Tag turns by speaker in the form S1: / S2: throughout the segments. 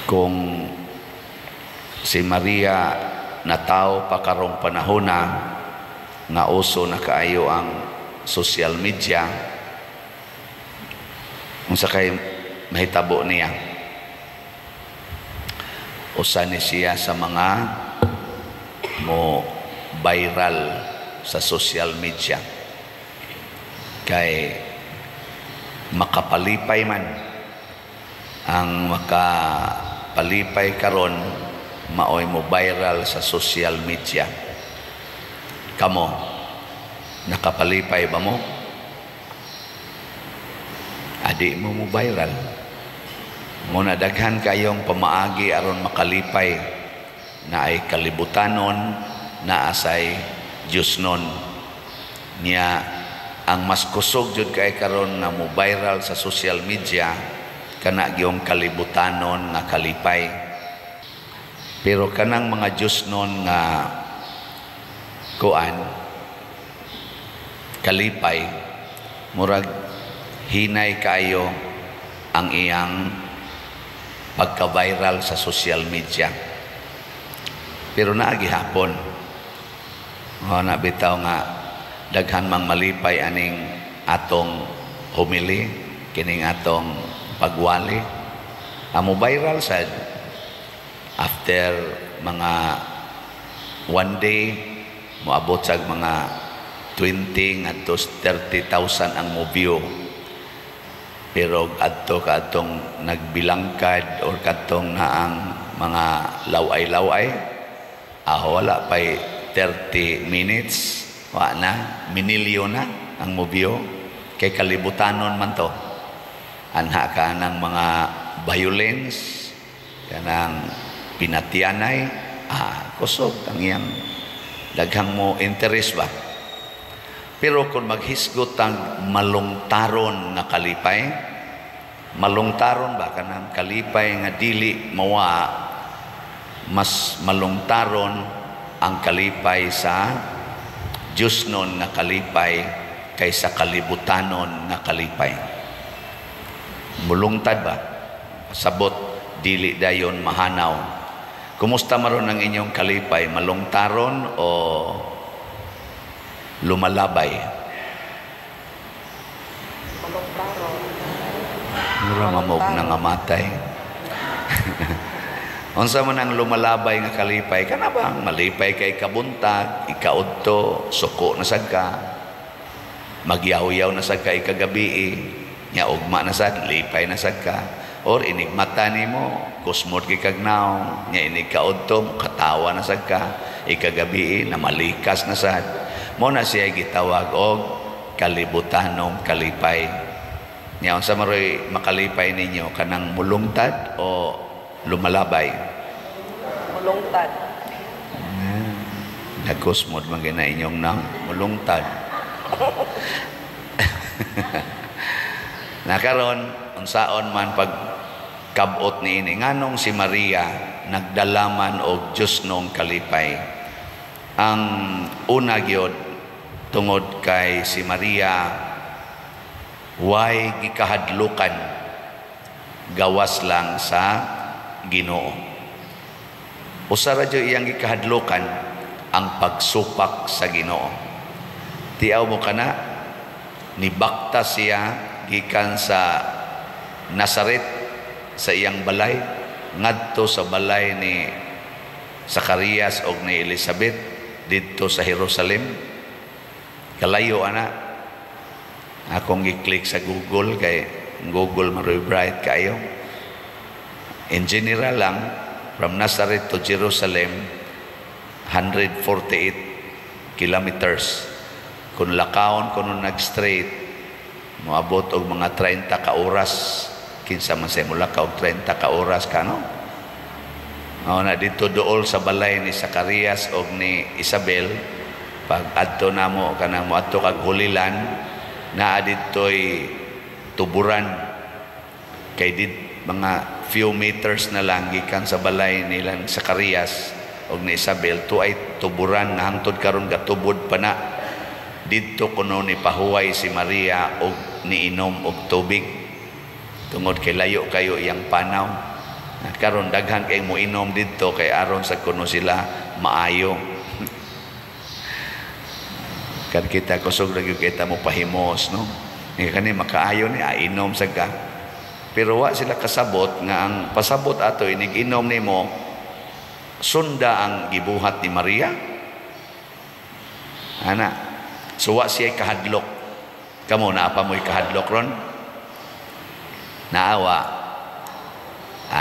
S1: Kung si Maria natawo pa karong panahona nga uso na kaayo ang social media, unsa kay mahitabo niya? Usa ni siya sa mga mo viral sa social media kay makapalipay man. Ang makapalipay karon maoy mo viral sa social media. Kamo, nakapalipay ba mo? Adi mo mo viral mo na. Daghan kayong pamaagi aron makalipay, na ay kalibutanon, na asay Diyosnon niya. Ang mas kusog jud kay karon nga mo viral sa social media, kana gyung kalibutanon nga kalipay. Pero kanang mga Diyosnon nga kuan kalipay, murag hinay kaayo ang iyang pagka-viral sa social media. Pero naa gihapon o na bitaw nga daghan mang malipay aning atong homily, kining atong pagwali. Ang mo viral sad after mga one day, moabot sa mga 20 ngadto 30,000 ang mo view. Pero adto kadtong nagbilangkad or kadtong naang mga laway-laway, wala pay 30 minutes, wa na, minilyo na ang mo view, kay kalibutanon man to. Anha ka ng mga violence, kanang pinatyanay, kusog ang iyang daghang mo interest ba. Pero kung maghisgot ang malungtaron nga kalipay, malungtaron ba, kanang kalipay nga dili mawa, mas malungtaron ang kalipay sa Diyosnon nga kalipay kaysa kalibutanon nga kalipay. Mulungtad ba? Sabot, dili dayon mahanaw. Kumusta maron ang inyong kalipay? Malungtaron o lumalabay?
S2: Malungtaron.
S1: Mura mamog nangamatay. Unsa man ang lumalabay nga kalipay? Kana bang malipay kay kabuntag, ikaudto, suko na sad ka, magyaw-yaw na sad ka ikagabi, nya ugma na sad, lipay na sad ka. Or inigmata nimo, kusmod kay kag naong, nya inig kaudto, katawa na sad ka, ikagabi na malikas na sad. Mo na siya gitawag og kalibutanong kalipay. Nya unsa maroy makalipay ninyo, kanang mulungtad o lumalabay?
S2: Mulungtad.
S1: Nagkusmod man gina inyong nang mulungtad. Nakaron, unsaon man pag kabot niini, nganong si Maria nagdalaman og Diyosnong kalipay? Ang una gyud, tungod kay si Maria way gikahadlukan gawas lang sa Ginoo. Usa ra jud iyang gikahadlukan, ang pagsupak sa Ginoo. Tiaw mo kana, nibakta siya gikan sa Nazaret, sa iyang balay, ngadto sa balay ni Zacarias og ni Elizabeth didto sa Jerusalem. Kalayo ana. Akong gi-click sa Google kay Google maroy bright kayo. In general lang, from Nazareth to Jerusalem, 148 kilometers. Kung lakawon kuno nag-straight, moabot og mga 30 ka oras. Kinsa man say molakaw og 30 ka oras kano? Mao na dito dool sa balay ni Zacarias og ni Isabel, pag adto namo kanang moadto kag Holy Land, naa didtoy tuburan, kay did mga few meters na lang gikan sa balay nila ni Zacarias og ni Isabel to ay tuburan nga hangtod karon gatubod pa na. Didto kuno ni pahuway si Maria og niinom og tubig tungod kay layo kayo iyang panaw. Karon daghan kay mo inom didto kay aron sa kuno sila maayo. Kan kita kusog ra gyud kita mo pahimos, no? Nga kani makaayo ni inom sa ka. Pero wa sila kasabot nga ang pasabot ato inig inom nimo sunda ang gibuhat ni Maria. Ana, so wa siya kahadlok. Kamo naa pa mo'y kahadlok ron? Naawa.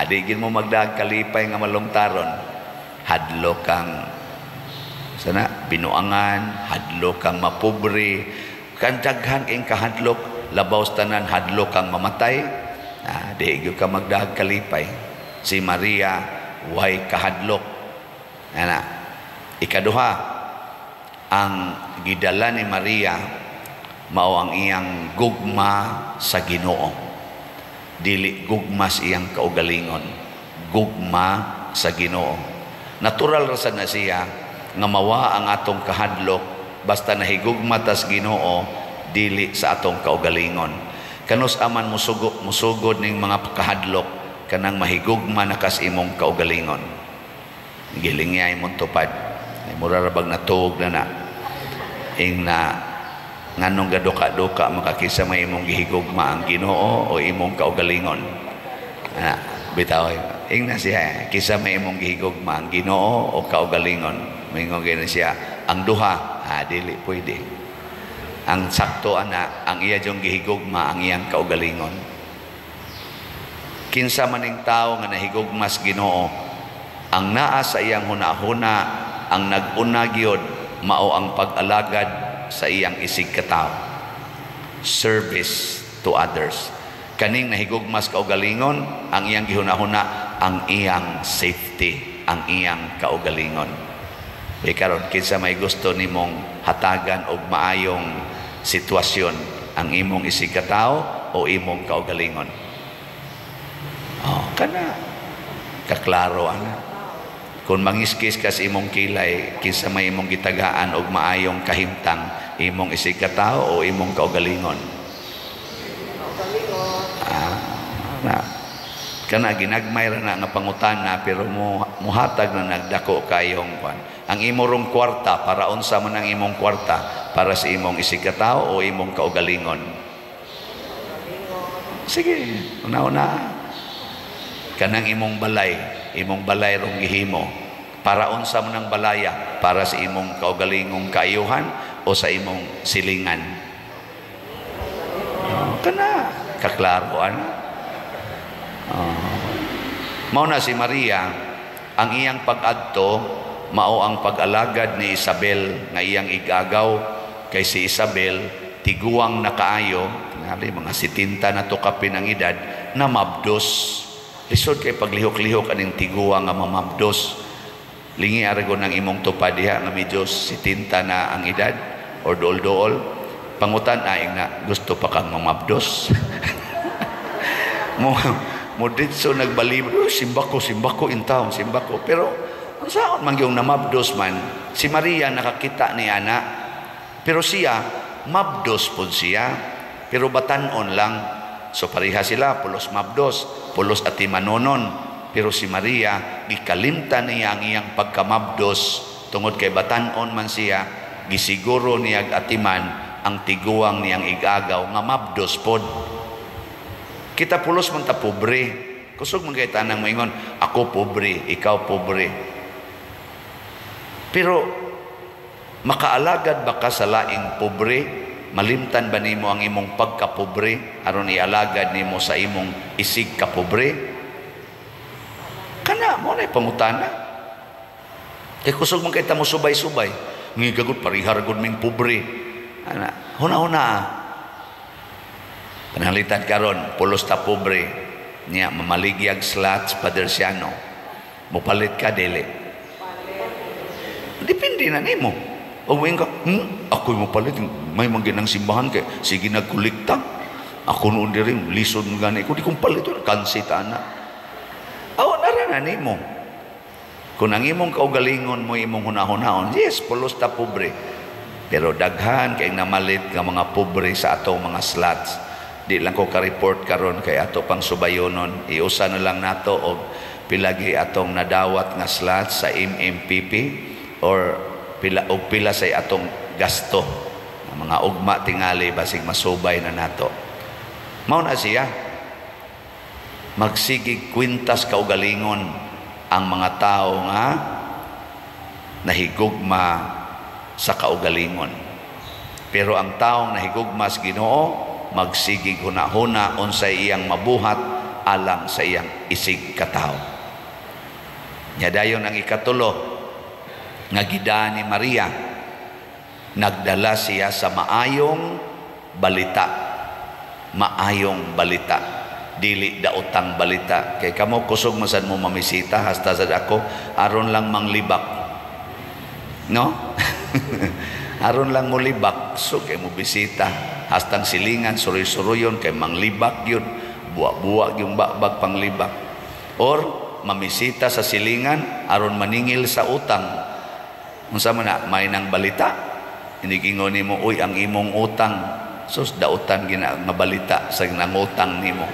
S1: Di gid mo magdag kalipay nga malungtaron. Hadlok kang sana binuangan, hadlok kang mapobre, kan daghan kayong kahadlok, labaw sa tanan hadlok kang mamatay. Di gyud ka magdag kalipay. Si Maria way kahadlok. Ana. Ikaduha, ang gidala ni Maria mao ang iyang gugma sa Ginoo. Dili gugma sa iyang kaugalingon, gugma sa Ginoo. Natural ra sad na siya nga mawa ang atong kahadlok basta nahigugma tas Ginoo, dili sa atong kaugalingon. Kanus aman musugod ning mga kahadlok kanang mahigugma na kas imong kaugalingon. Giling niya imong tupad. Mura ra bag natuog na na. Ing na nganong gaduka-duka makakisa may imong gihigugma ang Ginoo o imong kaugalingon. Ana, bitaw ing na siya kisa may imong gihigugma ang Ginoo o kaugalingon. Mingon gani siya ang duha, dili pwede. Ang sakto ana, ang iya jung gihigugma ang iyang kaugalingon. Kinsa maning tawo nga nahigugma sa Ginoo, ang naa sa iyang hunahuna, ang nag-una gyud mao ang pag-alagad sa iyang isig katawo. Service to others. Kaning nahigugmas kaugalingon, ang iyang gihunahuna, ang iyang safety, ang iyang kaugalingon. Di karon kinsa may gusto nimong hatagan og maayong sitwasyon, ang imong isig katawo o imong kaugalingon? Oh, kana kaklaro ana. Kung mangiskis ka sa imong kilay, kinsa may imong gitagaan og maayong kahimtang, imong isig katawo o imong kaugalingon? Na kana ginagmay ra na nga pangutana, pero muhatag na nagdako kayong kwan. Ang imo rong kwarta, para unsa man ang imong kwarta? Para sa imong isig katawo o imong kaugalingon? Sige, una-una. Kanang imong balay rong gihimo, para unsa man ang balaya? Para sa imong kaugalingong kaayuhan o sa imong silingan? Oh, kana kaklaro ana. Mao na si Maria, ang iyang pag-adto mao ang pag-alagad ni Isabel nga iyang igagaw, kay si Isabel tiguang na kaayo, tingali mga 70 na to kapin ang edad, na mabdos. Lisod kay paglihok-lihok aning tiguang nga mamabdos. Lingi aragon ang imong tupad diha nga medyo 70 na ang edad or dool-dool. Pangutan aing na gusto pa kang mamabdos. Mo ditso nagbalibro, simbako in town, simbako. Pero ang saon man yung namabdos man, si Maria nakakita ni ana. Pero siya mabdos pud siya, pero batan-on lang. So pareha sila, pulos mabdos, pulos ati manonon. Pero si Maria gikalimtan niya ang iyang pagkamabdos tungod kay batan-on man siya, gisiguro niya atiman ang tiguang niyang igagaw nga mabdos pod. Kita pulos man ta pobre. Kusog man kay tanang moingon, ako pobre, ikaw pobre. Pero makaalagad ba ka sa laing pobre? Malimtan ba nimo ang imong pagkapobre aron ialagad nimo sa imong isig kapobre? Kana mo na pangutana. Kay kusog man kay ta mo subay-subay. Ngigagod parihar gud ming pobre. Ana, huna-huna. Pananglitan karon pulos ta pobre niya mamaligyag slots Padersiano. Mopalit ka dili? Depende na nimo. O moingon ka, ako'y mopalit, may mangginang simbahan kay sige nagkolekta. Ako noon diri lisod gani ko di kong palit kansi ta ana. Aw nara na nimo. Kung ang imong kaugalingon mo imong hunahunahon, yes, pulos ta pobre. Pero daghan kay namalit nga mga pobre sa atong mga slots. Di lang ko ka-report karon kay ato pang subayonon. Iusa na lang nato og pilagi atong nadawat nga slots sa MMPP or pila og pila say atong gasto. Mga ugma tingali basig masubay na nato. Mao na siya. Magsigig kwintas kaugalingon ang mga tao nga nahigugma sa kaugalingon. Pero ang taong nahigugma sa Ginoo magsigig huna-huna unsay iyang mabuhat alang sa iyang isig katawo. Nya dayon ang ikatulo nga gida ni Maria, nagdala siya sa maayong balita. Maayong balita, dili daotang balita. Kay kamo kusog man sad mo mamisita hasta sad ako aron lang manglibak. No? Aron lang molibak, so kay mo bisita hastang silingan suroy-suroyon kay manglibak yun, buwa-buwa yung bakbag panglibak. Or mamisita sa silingan aron maningil sa utang. Unsa man na may nang balita, inigingon nimo, uy ang imong utang, sus dautan gina nga balita sa nangutang nimo.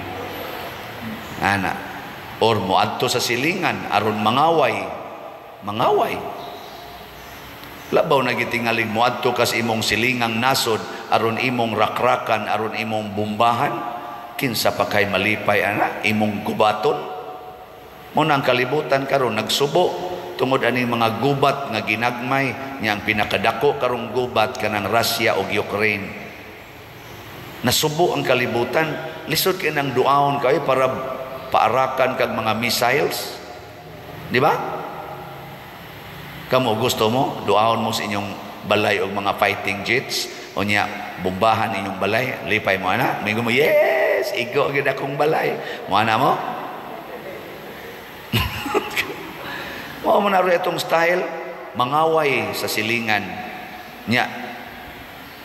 S1: Ana, or moadto sa silingan aron mangaway, mangaway. Labaw na gitingalig moadto kas imong silingang nasod aron imong rakrakan, aron imong bumbahan, kinsa pa kay malipay ana imong gubaton. Mo na ang kalibutan karon nagsubo tungod aning mga gubat nga ginagmay niya. Ang pinakadako karong gubat kanang Russia ug Ukraine. Nasubo ang kalibutan, lisod kay nang duaon kayo para paarakan kag mga missiles. Di ba? Kamo gusto mo duaon mo sa inyong balay og mga fighting jets o niya bombahan inyong balay, lipay mo ana, mingon mo, yes, igo gid akong balay. Mo ana mo? Mao man na itong style, mangaway sa silingan. Nya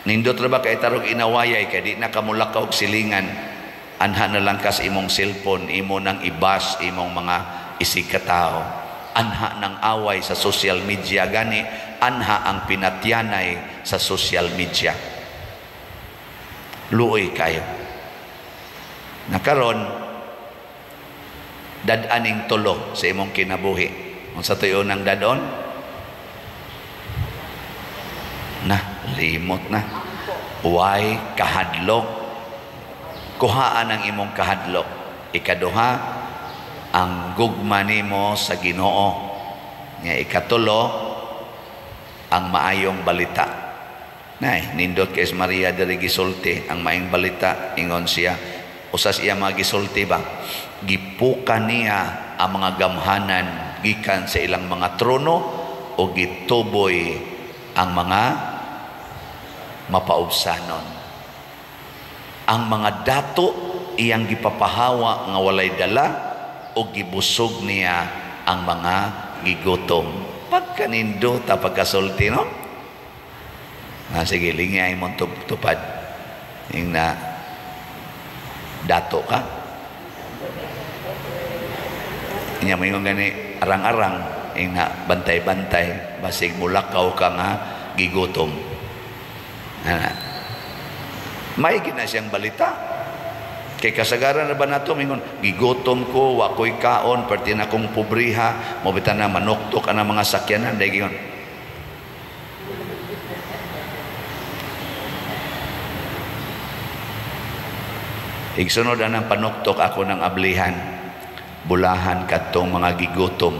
S1: nindot ra ba kay tarog inawayay kay di na kamulakaw og silingan. Anha na lang kas imong cellphone, imo nang ibas imong mga isig katao. Anha ng away sa social media gani, anha ang pinatyanay sa social media. Luoy kayo. Nakaron dad-aning tulo sa imong kinabuhi. Unsa tuyo nang dadon? Na limot na. Why kahadlok? Kuhaan ang imong kahadlok. Ikaduha, ang gugma nimo sa Ginoo. Nga ikatulo, ang maayong balita. Nay, nindot kay Maria diri gisulti ang maayong balita. Ingon siya, usas iya mga gisulti ba, gipuka niya ang mga gamhanan gikan sa ilang mga trono o gituboy ang mga mapaubsanon. Ang mga dato iyang gipapahawa nga walay dala o gibusog niya ang mga gigutom. Pagkanindota pagkasulti, no? Ah, sige, lingay mong tupad. Yung na dato ka. Inya mo yung gani arang-arang, yung na bantay-bantay, basig mulakaw ka nga gigutom. Ana. May gina siyang balita. Kay kasagaran na ba nato mingon gigutom ko, wa ko'y kaon, perti na kong pobriha, mobitan na manuktok ang mga sakyanan, dahil gingon. Igsunod anang panuktok ako ng ablihan, bulahan kadtong mga gigutom,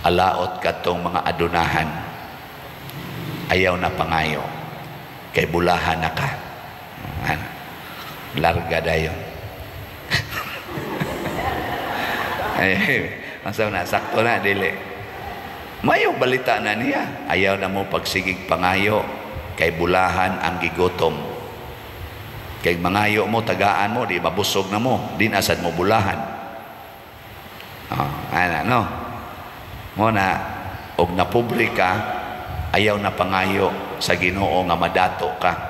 S1: alaot kadtong mga adunahan, ayaw na pangayo, kay bulahan na ka. Ano? Larga dayon. Ay, masa na sakto na dili. Mayo balita na niya. Ayaw na mo pagsigig pangayo kay bulahan ang gigutom. Kay mangayo mo, tagaan mo, di mabusog na mo, di nasad mo bulahan. Oh, ana no. Mo na og napobre ka, ayaw na pangayo sa Ginoo nga madato ka.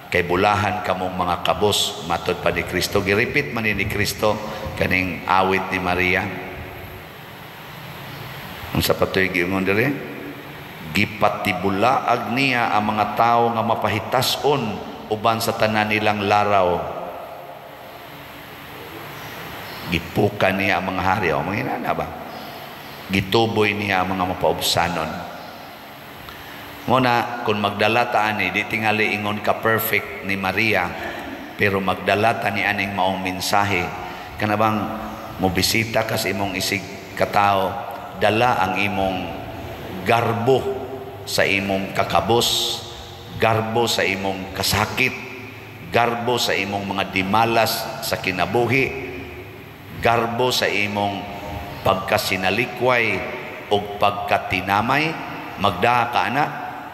S1: Kay bulahan kamong mga kabos, matod pa ni Kristo. Girepeat man ni Kristo kaning awit ni Maria. Unsa pa to'y giingon diri? Gipatibulaag niya ang mga tawo nga mapahitason uban sa tanan nilang laraw. Gipuka niya ang mga hari. O, mga inana ba? Gituboy niya ang mga mapaubsanon. Muna, kung magdala ta ani, di tingali ingon ka perfect ni Maria, pero magdala ta ni aning maong mensahe, kanabang mobisita ka sa imong isig katao, dala ang imong garbo sa imong kakabos, garbo sa imong kasakit, garbo sa imong mga dimalas sa kinabuhi, garbo sa imong pagkasinalikway o pagkatinamay, magdaa ka ana,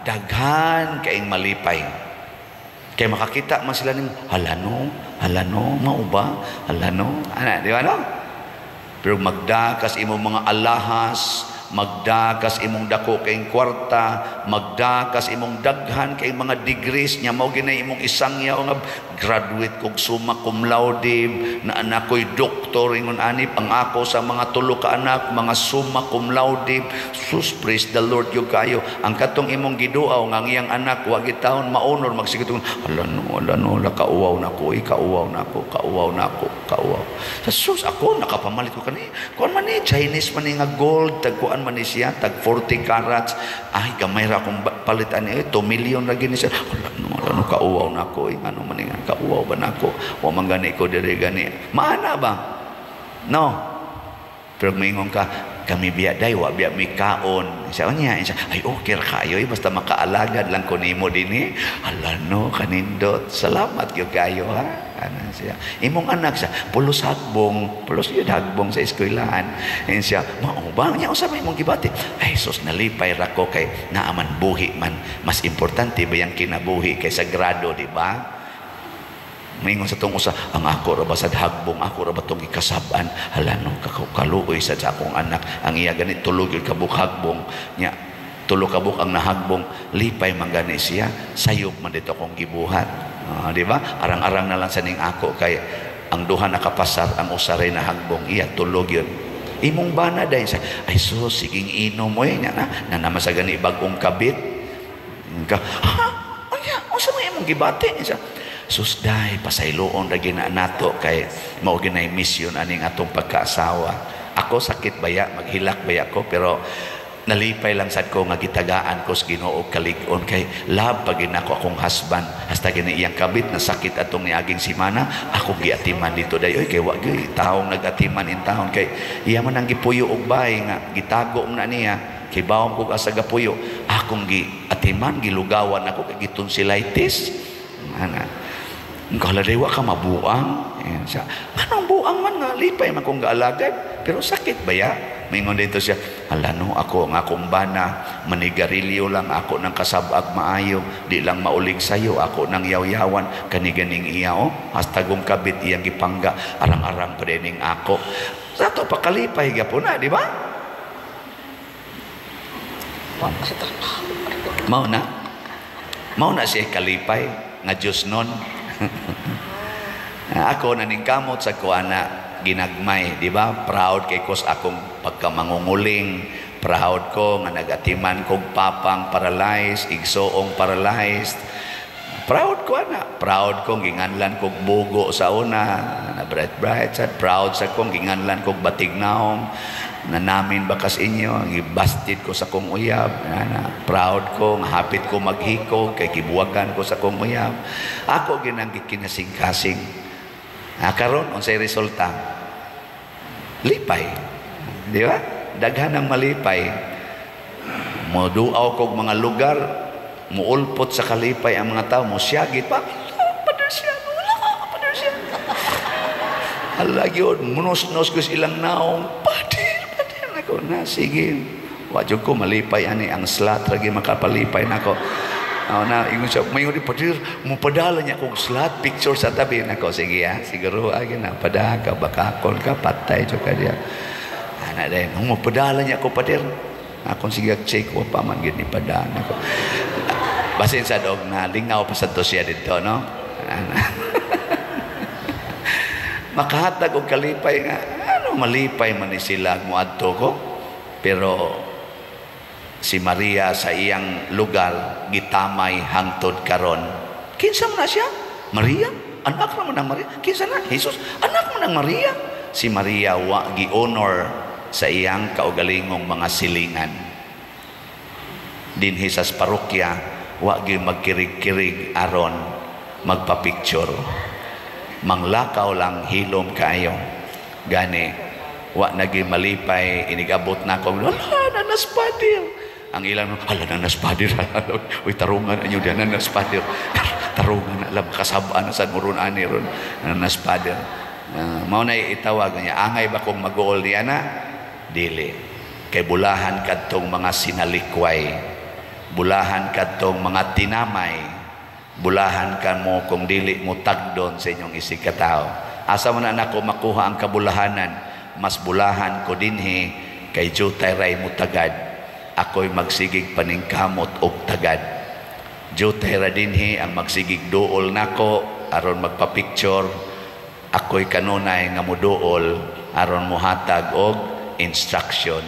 S1: daghan kaing malipay. Kay makakita man sila ning hala no, mao ba? Hala no, ana, di ba no? Pero magdaa kas imong mga alahas, magdakas imong dako kayong kwarta, magdakas imong daghan kay mga degrees nya, mao ginay imong isang yaw nga graduate kog summa cum laude, na anak ko'y doktor, ingon anip ang ako sa mga tulo ka anak mga summa cum laude. Sus, praise the Lord gyud kayo. Ang katong imong giduaw nga ang iyang anak wa gitawon maunor, magsigit hala no, hala no, la kauwaw na ko, eh, kauwaw na ko, kauwaw na ko, kauwaw. Sa sus, ako nakapamalit ko kani kuan man ni Chinese man ni nga gold, tag kuan man ni siya, tag 40 carats. Ay, gamay ra akong palit ani, eh, 2 million ra gini siya. Hala no, hala no, kauwaw na ko, eh, ano man ni nga kauwaw ba nako? Wa man gani ko diri gani. Maana ba? No. Pero maingon ka, kami biya day, wa biya mi kaon. Siya niya, siya, ay okay ra kayo, eh, basta makaalagad lang ko nimo dinhi. Hala no, kanindot. Salamat gyud kayo ha. Ana siya. Imong anak siya, pulos hagbong, pulos yun hagbong sa eskwelahan. And siya, mao ba? Nya unsa may imong gibati? Ay sus, nalipay ra ko kay naaman buhi man. Mas importante ba yang kinabuhi kaysa grado, di ba? Maingon sa tong usa, ang ako ra ba sad hagbong, ako ra ba tong ikasab-an? Hala no, kaluoy sad sa akong anak. Ang iya gani tulog yun kabuk hagbong. Nya tulo kabuk ang nahagbong, lipay man gani siya, sayop man dito akong gibuhat. Di ba? Arang-arang na lang sa ning ako kay ang duha nakapasar, ang usa ray nahagbong, iya tulog yun. Imong bana dahil sa, ay sus, siging inom mo eh, nya na, na naman sa gani bagong kabit. Ka, ha? Unya, unsa man imong gibati? Siya, sus day, pasayloon ra gina nato kay mao ginay mission aning atong pagkaasawa. Ako sakit baya, maghilak baya ko, pero nalipay lang sad ko nga gitagaan ko sa Ginoo kalig-on kay love pa gid nako akong husband. Hasta gini iyang kabit na sakit atong niaging simana, akong giatiman dito day oy kay wa gyud taong nagatiman in taon kay iya man ang gipuyo og bay nga gitago man na niya kay bawom kog asa gapuyo, akong giatiman, gilugawan ako kay gitonsillitis. Ana kala day wa ka mabuang. Ayan siya, anong buang man nga lipay man kong gaalagad pero sakit ba ya? Mingon dito siya, hala no, ako ang akong bana, manigarilyo lang ako ng kasabag maayo, di lang maulig sayo, ako ng yaw-yawan, kaniganing iya o, hasta gong kabit iyang gipangga, arang-arang pa din ako. Sa to pakalipay gyapon na, di ba? Mao na. Mao na siya kalipay nga Diyos nun. Ako naningkamot sa kuana ginagmay, di ba? Proud kay kos akong pagkamangunguling, proud ko nga nagatiman kog papang paralyzed, igsoong paralyzed. Proud ko ana, proud ko ginganlan kog bugo sa una, na bright bright sad, proud sa kong ginganlan kog batignaong na namin bakas inyo, gibasted ko sa kong uyab, ana, proud ko nga hapit ko maghikog kay gibuwagan ko sa kong uyab. Ako ginang gikinasing-kasing. Karon unsay resulta? Lipay. Di ba? Daghan ang malipay. Moduaw kog mga lugar, muulpot sa kalipay ang mga tao, mosyagit pa. Pader siya, wala ka, pader siya. Hala gyud, munos-nos ko sa ilang naong. Pader, pader nako na, sige. Wa jud ko malipay ani ang slot ra gyud makapalipay nako. Oh, na ingon siya, mayon di pader, mupadala niya kog slot picture sa tabi nako, sige ha, siguro agi na pada ka bakakon ka patay jud ka diya. Ana dai, mupadala niya ko pader. Akong sige check wa pa man gid ni padala nako. Basin sa dog na lingaw pa sad to siya didto, no? Ana. Makahatag og kalipay nga ano malipay man ni sila moadto ko. Pero si Maria sa iyang lugar gitamay hangtod karon Kinsa man na siya? Maria? Anak naman ng Maria. Kinsa na? Jesus. Anak man ng Maria. Si Maria wa gi-honor sa iyang kaugalingong mga silingan. Dinhi sa parokya, wa gi magkirig-kirig aron magpa-picture. Manglakaw lang, hilom kaayo. Gani, wa nagi malipay inigabot na ko. Wala na naspadir. Ang ilang, hala na naspadir. Uy, tarungan anyo diyan na naspadir. Tarungan na alam, kasabaan na sa muron ani ron na naspadir. Mao na itawag niya, angay ba kong mag-uol niya na? Dili. Kay bulahan kadtong mga sinalikway. Bulahan kadtong mga tinamay. Bulahan ka mo kung dili mo tagdon sa inyong isig katao. Asa man na nako makuha ang kabulahanan? Mas bulahan ko dinhi kay jutay ray mo tagad. Ako'y magsigig paningkamot og tagad. Jutay ra dinhi ang magsigig duol nako aron magpa-picture. Ako'y kanunay nga muduol aron muhatag og instruction.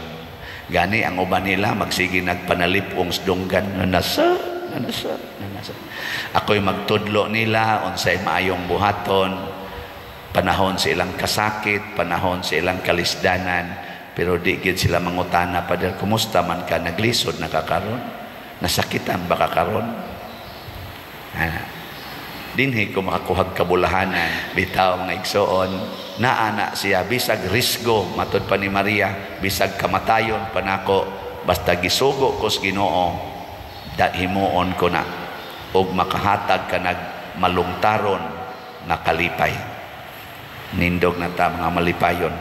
S1: Gani ang uban nila magsige nagpanalipong sa dunggan na nasa, na nasa, na nasa. Ako'y magtudlo nila unsay maayong buhaton panahon sa ilang kasakit, panahon sa ilang kalisdanan, pero di gid sila mangutana, "Pader, kumusta man ka? Naglisod na ka karon? Nasakitan ba ka karon?" Ah, dinhi ko makakuhag kabulahanan. Bitaw, mga igsoon, naa na siya bisag risgo, matud pa ni Maria, bisag kamatayon pa nako, basta gisugo ko sa Ginoo, da himuon ko na og makahatag ka nag malungtaron nga kalipay. Nindog na ta, mga malipayon.